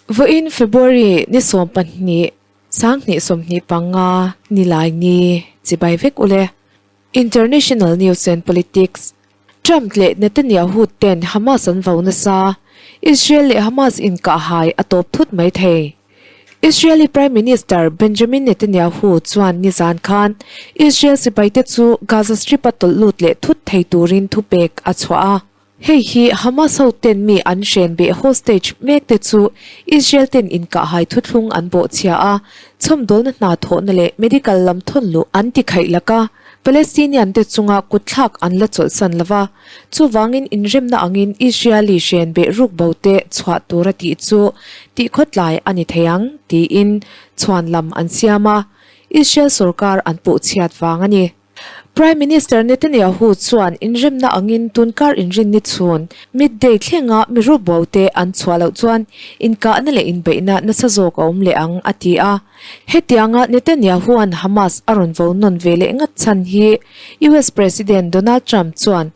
Vawiin February ni 12 2025 nilai ni chibai vek ule. International News and Politics Trump leh Netanyahu ten Hamas an vo nasa, Israel leh Hamas inkahhai a tawp thut mai thei. Israeli Prime Minister Benjamin Netanyahu chuan nizan khan Israel sipaite chu Gaza Strip-a tawlh lut leh thut thei turin thupek a chhuah a. Hei hi Hamas hoten mi an hren beh hostage mek te chu Israel ten inkahhai thuthlung an bawhchhia a, chhawmdawlna hna thawhna leh medical lam thawn luh an ti khaih lak a, Palestinian te chunga kutthlak an la chawlhsan lo va, chuvangin inremna angin Israeli hren beh ruk bo te chhuah tur a tih chu tihkhawtlai a ni thei ang tiin chhuan lam an siam a, Israel sorkar an puhchhiat vang a ni. Prime Minister Netanyahu chuan inremna angin tunkar inrinni chhun midday thlenga mi rukbo te an chhuah loh chuan inkahna leh inbeihna nasa zawk a awm leh ang a ti a. Hetianga Netanyahu-a'n Hamas a rawn vo nawn ve leh ngat chhan hi US President Donald Trump chuan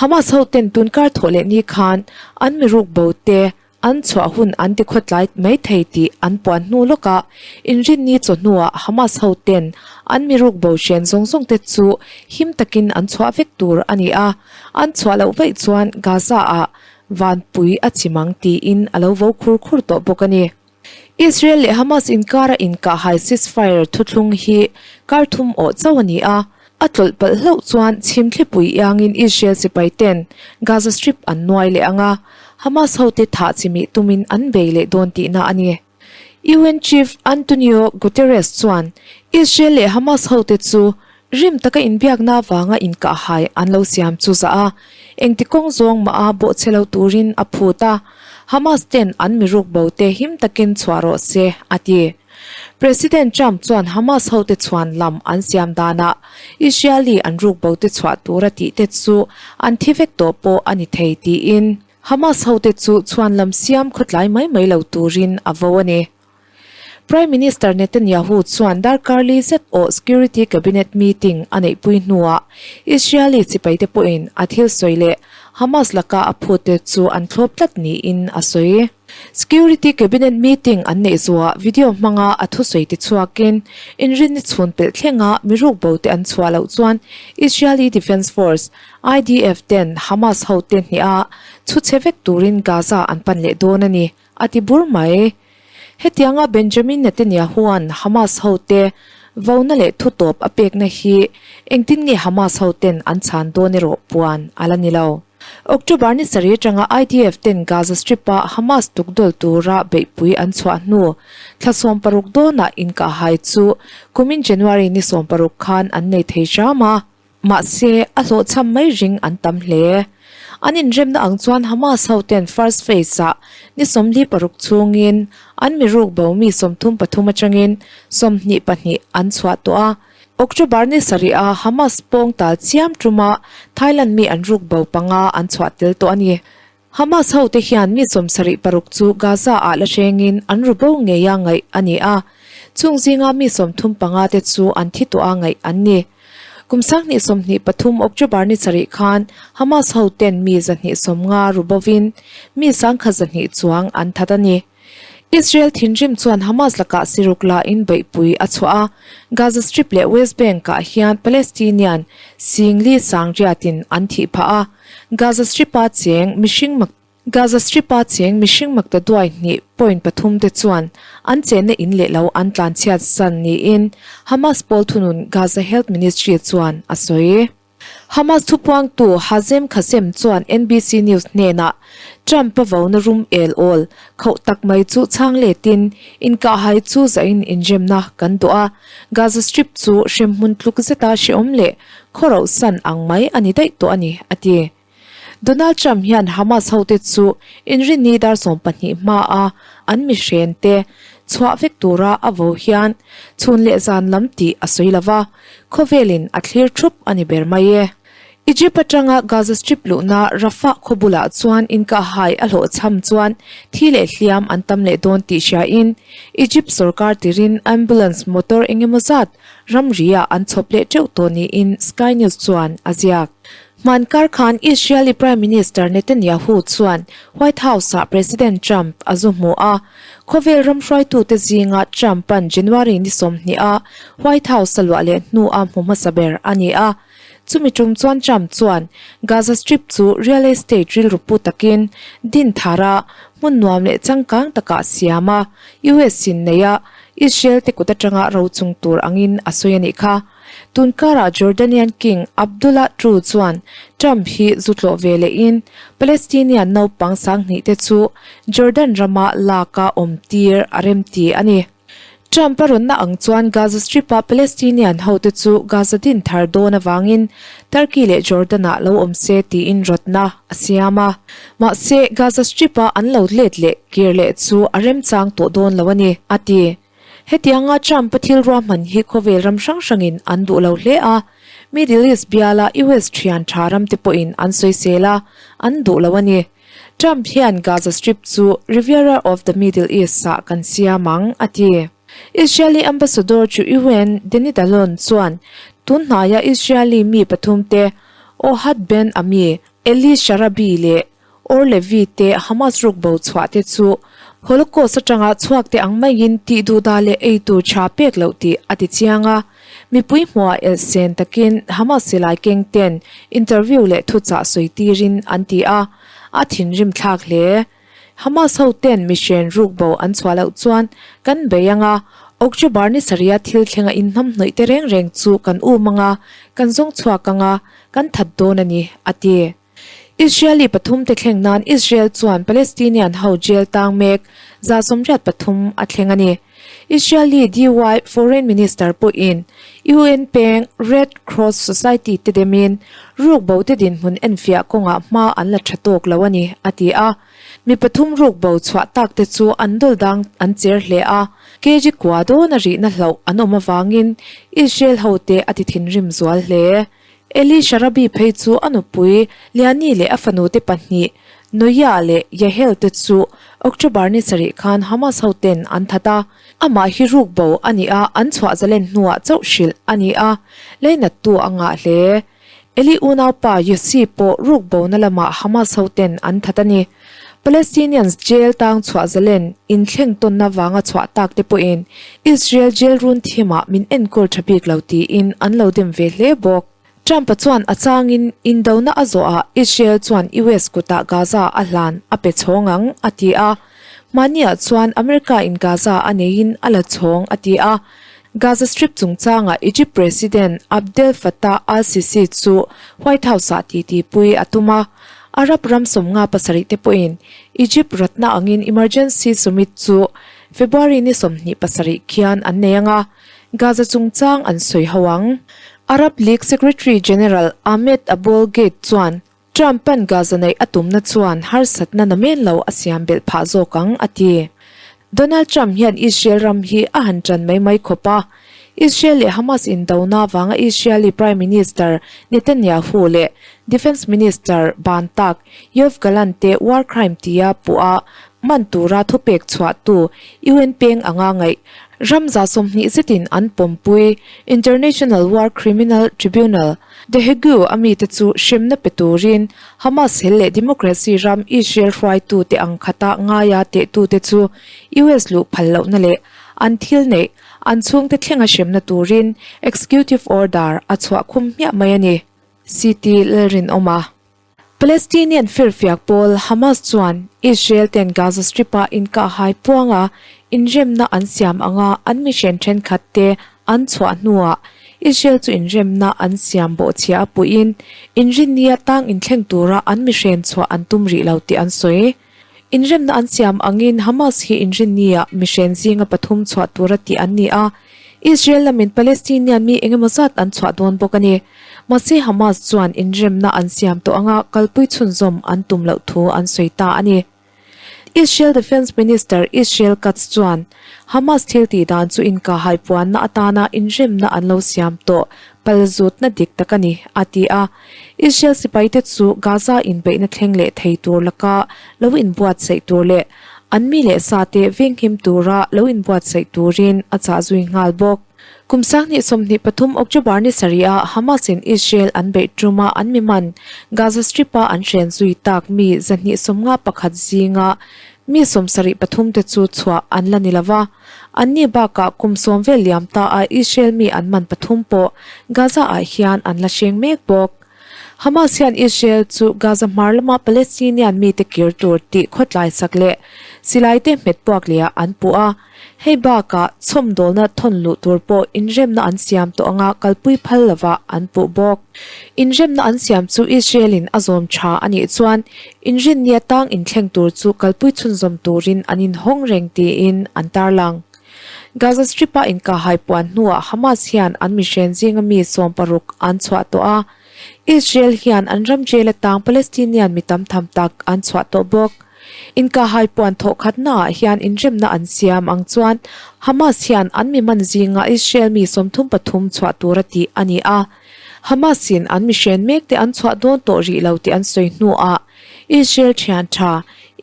Hamas hoten tunkar thawh leh ni khan an mi rukbo te An chhuah hun an ti khawtlai mai thei tih an puan hnu lawkah inrinni chawhnuah Hamas hoten an mi rukbo hren zawng zawng te chu him takin an chhuah vek tur a ni a, an chhuah loh vaih chuan Gaza-ah vanpui a chim ang tiin a lo vo khur khur tawh bawk a ni. Israel leh Hamas inkara inkahhai ceasefire thuthlung hi kar thum awh chauh a ni a, a tlawlh palh hlauh chuan chhim thlipui iangin Israel sipai ten Gaza Strip an nuai leh ang a, Hamas hote thah chimih tumin an bei leh dawn tihna a ni. UN Chief Antonio Guterres chuan Israel leh Hamas hote chu Rim taka inbiakna avanga inkahhai an lo siam chu zah a, engti kawng zawng mah a bawhchhe lo turin a phut a, Hamas ten an mi rukbo te him takin chhuah rawh se, a ti. President Trump chuan Hamas hote chhuan lam an siam danah Israeli an rukbo te chhuah tura tih te chu an thi vek tawh pawh a ni thei tiin Hamas hote chu chhuan lam siam khawtlai mai mai lo turin a vo a ni. Prime Minister Netanyahu chuan darkar li zet awh Security Cabinet meeting a neihpui hnuah Israeli chipaite pawhin a thil sawi leh Hamas laka a phute chu an thlawp tlat niin a sawi. Security Cabinet meeting an neih zuah video hmanga a thusawi ti chhuakin inrinni chhun pelh thlenga mi rukbo te an chhuah loh chuan Israeli Defence Force, IDF, ten Hamas hote hniha chhu chhe vek turin Gaza an pan leh dawn a ni. A ti bur mai. Hetianga Benjamin Netanyahu-a'n Hamas hote vona leh thutawp a pekna hi engtin nge Hamas hoten an chhan dawn erawh puan a la ni lo. October ni sarih atanga IDF ten Gaza Strip-a Hamas tukdawl tura beihpui an chhuah hnu thla 16 dawnah inkahhai chu kumin January ni 16 khan an nei thei hram a. Mahse, a hlawhchham mai ring an tam hle. An inremna ang chuan Hamas hoten first phase-ah ni 46 chhungin an mi ruk bo mi 33 atangin 22 an chhuah tawh a. October ni sarih-a Hamas pawng tal chiam tuma Thailand mi an ruk bo panga an chhuah tel tawh a ni. Hamas hote hian mi 76 chu Gaza-ah la hrengin an ru bo ngeia ngaih a ni a, chung zinga mi 35 te chu an thi tawha ngaih an ni. Kum 2023 October ni sarih khan Hamas hoten mi 250 ru bovin mi 1,200 chuang an that a ni. Israel thinrim chuan Hamas lakah siruk la in beihpui a chhuah a, Gaza Strip leh West Bank-ah hian Palestinian sing li sang riatin an thih phah a, Gaza Strip-a cheng mihring mak Gaza Strip-a cheng mihring makta duai hnih point pathum te chuan an chenna in leh lo an tlanchhiat san niin Hamas pawl thunun Gaza Health Ministry chuan a sawi. Hamas thupuangtu Hazem Qassem chuan NBC News hnenah Trump-a vona rum el awl khauh tak mai chu chhang letin inkahhai chu zahin inremna kan duh a, Gaza Strip chu hremhmun tluk zeta hrehawm leh khawroh san ang mai a ni daih tawh a ni, a ti. Donald Trump hian Hamas hote chu inrinni dar 12 hmaa an mihren te chhuah vek tura a vo hian chhun leh zan lam tih a sawi lo va, khawvelin a thlir thup a ni ber mai e. Egypt atanga Gaza Strip luhna Rafah khaw bulah chuan inkahhai a hlawhchham chuan thi leh hliam an tam leh dawn tih hriain Egypt sorkar tirin ambulance motor engemaw zat ramri-ah an chhawp leh teuh tawh niin Sky News chuan a ziak. Hmankar khan Israeli Prime Minister Netanyahu chuan White House-ah President Trump a zu hmu a. Khawvel ram hruaitute zinga Trump-a'n January ni 20 a White House a luah leh hnua hmu hmasa ber a ni a. Chumi tum chuan Trump chuan Gaza Strip chu real estate rilru pu takin din thar a, hmun nuam leh changkang takah siam a, US in nei a, Israel te kut atanga ro chung tur angin a sawi a nih kha. Tun karah Jordanian King Abdullah ii chuan Trump hi zu tlawh ve lehin Palestinian naupang 2000 te chu Jordan rama laka awm tir a remti a ni. Trump a rawnna ang chuan Gaza Strip-a Palestinian hote chu Gaza din thar dawn avangin Turkey leh Jordan-ah lo awm se tiin rawtna a siam a. Mahse, Gaza Strip-a an lo let leh kir leh chu a remchang tawh dawn lo a ni, a ti. Hetianga Trump-a thil ruahman hi khawvel ram hrang hrangin an duh lo hle a, Middle East biala US thian tha ramte pawhin an sawisel a, an duh lo a ni. Trump hian Gaza Strip chu Riviera of the Middle East-ah kan siam ang, a ti. Israeli ambassador chu UN Danny Danon chuan tun hnaia Israeli mi pathumte Ohad Ben Ami, Eli Sharabi leh Or Levy te Hamas rukbo chhuah te chu Holocaust atanga chhuak te ang maiin tih duhdah leh ei tur tha pek loh tih a ti chiang a. Mipui hmuah elh sen takin Hamas silai keng ten interview leh thuchah sawi tirin an ti a, a thinrim thlak hle. Hamas ho ten mihren rukbo an chhuah loh chuan kan bei ang a, October ni sarih a thil thlenga inhnamhnawih te reng reng chu kan um ang a, kan zawng chhuak ang a, kan that dawn a ni, a ti. Israeli pathumte thleng nan Israel chuan Palestinian ho jail tang mek 183 a thleng a ni. Israeli dy Foreign Minister pawhin UN peng Red Cross Society te demin rukbo te dinhmun enfiah kawngah hma an la tha tawk lo a ni, a ti a. Mi pathum rukbo chhuah tak te chu an dawl dang an cher hle a, kg kua dawna rihna hlauh an awm avangin Israel hote a ti thinrim zual hle. Eli Sharabi phei chu a nupui Liani leh a fanute pahnih Noya leh Yahel te chu October ni sarih khan Hamas hoten an that a, amah hi rukbo a ni a, an chhuah zalen hnuah chauh hrilh a ni a, leinattu a ngah hle. Eli unaupa Yossi pawh rukbona lamah Hamas hoten an that a ni. Palestinians jail tang chhuah zalen inthleng tawnna vanga chhuah tak te pawhin Israel jail run thimah min enkawl tha bik lo tiin an lo dem ve hle bawk. Trump-a chuan a changin indona a zawhah Israel chuan US kutah Gaza a hlan a pe chhawng ang a ti a, hmaniah chuan America-in Gaza a neiin a la chhawng a ti a. Gaza Strip chungchangah Egypt President Abdel Fattah al-Sisi chu White House-ah titipui a tum a, Arab ram 57 te pawhin Egypt rawtna angin emergency summit chu February ni 27 khian an nei ang a, Gaza chungchang an sawi ho ang. Arab League Secretary General Ahmed Aboul Gheit chuan Trump-a'n Gaza neih a tumna chuan harsatna namen lo a siam belh phah zawk ang, a ti. Donald Trump hian Israel ram hi a han ṭan mai mai khawp a. Israel leh Hamas indona vanga Israeli Prime Minister Netanyahu leh Defence Minister ban tak Yoav Gallant te war crime tia puh a man tura thupek chhuahtu UN peng anga ngaih ram 20 zetin an pawmpui International War Criminal Tribunal The Hague a mite chu hremna pe turin Hamas hel leh democracy ram Israel hruaitute ang khata ngaia tehtute chu US luh phal lohna leh an thil neih an chhungte thlenga hremna turin executive order a chhuah khum hmiah mai a ni, CT Lalrinawma. Palestinian firfiak pawl Hamas chuan Israel ten Gaza Strip-a inkahhai puanga inremna an siam anga an mihren thenkhat te an chhuah hnuah Israel chu inremna an siam bawhchhia a puihin inrinnia tang inthleng tura an mihren chhuah an tum rih lo tih an sawi. Inremna an siam angin Hamas hi inrinnia mihren zinga pathum chhuah tura tih an ni a, Israel lamin Palestinian mi engemaw zat an chhuah dawn bawk a ni. Mahse Hamas chuan inremna an siam tawh anga kalpui chhunzawm an tum loh thu an sawi ta a ni. Israel Defence Minister Israel Katz chuan Hamas thil tih dan chu inkahhai puanna atana inremna an lo siam tawh palzutna dik tak a ni, a ti a. Israel sipaite chu Gaza inbeihna thleng leh thei tur laka lo inbuatsaih tur leh an mi leh sate venghim tura lo inbuatsaih turin a chah zui nghal bawk. Kum 2023 October ni sarih-ah Hamas-in Israel an beih tuma an mi man Gaza Strip-a an hren zui tak mi 251 zinga mi 73 te chu chhuah an la ni lo va. Anni bakah kum sawm vel liam ta a Israel mi an man pathum pawh Gaza-ah hian an la hreng mek bawk. Hamas hian Israel chu Gaza hmar lama Palestinian mite kir tur tih khawtlai sak leh silai te hmet puak lehah an puh a. Hei bakah chhawmdawlna thawn luh tur pawh inremna an siam tawh anga kalpui phal lovah an puh bawk. Inremna an siam chu Israel-in a zawm tha a nih chuan inrinni atang inthleng tur chu kalpui chhunzawm turin an inhawng reng tiin an tarlang. Gaza Strip-a inkahhai puan hnuah Hamas hian an mihren zinga mi 16 an chhuah tawh a, Israel hian an ram jail atang Palestinian mi tam tham tak an chhuah tawh bawk. Inkahhai puan thawh khatnaah hian inremna an siam ang chuan Hamas hian an mi man zinga Israel mi 33 chhuah tura tih a ni a. Hamas-in an mihren mekte an chhuah dawn tawh rih lo tih an sawi hnuah Israel thian tha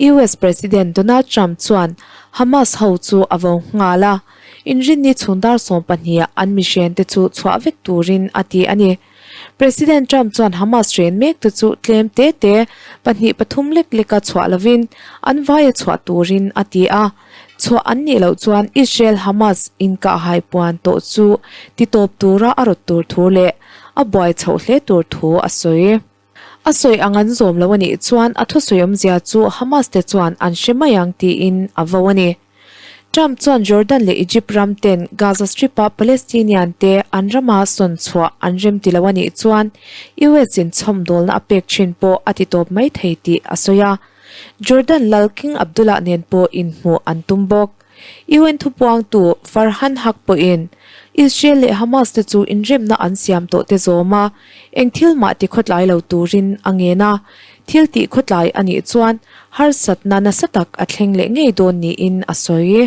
US President Donald Trump chuan Hamas ho chu a vo nghal a, inrinni chhun dar 12 an mihrente chu chhuah vek turin a ti a ni. President Trump chuan Hamas hren mekte chu tlem te te pahnih pathum lek leka chhuah lovin an vaia chhuah turin a ti a, chhuah an nih loh chuan Israel-Hamas inkahhai puan tawh chu titawp tura a rawt tur thu leh a buai chhoh hle tur thu a sawi. A sawi ang an zawm lo a nih chuan a thusawi awmzia chu Hamas te chuan an hre mai ang tiin a vo a ni. Trump chuan Jordan leh Egypt ram ten Gaza Strip-a Palestinian te an rama sawn chhuah an rem ti lo a nih chuan US in chhawmdawlna a pek thin pawh a ti tawp mai thei tih a sawi a. Jordan lal King Abdullah nen pawh inhmuh an tum bawk. UN thupuangtu Farhan Haq pawhin Israel leh Hamas te chu inremna an siam tawh te zawm a, eng thil mah ti khawtlai lo turin a ngen a, thil tih khawtlai a nih chuan harsatna nasa tak a thleng leh ngei dawn niin a sawi.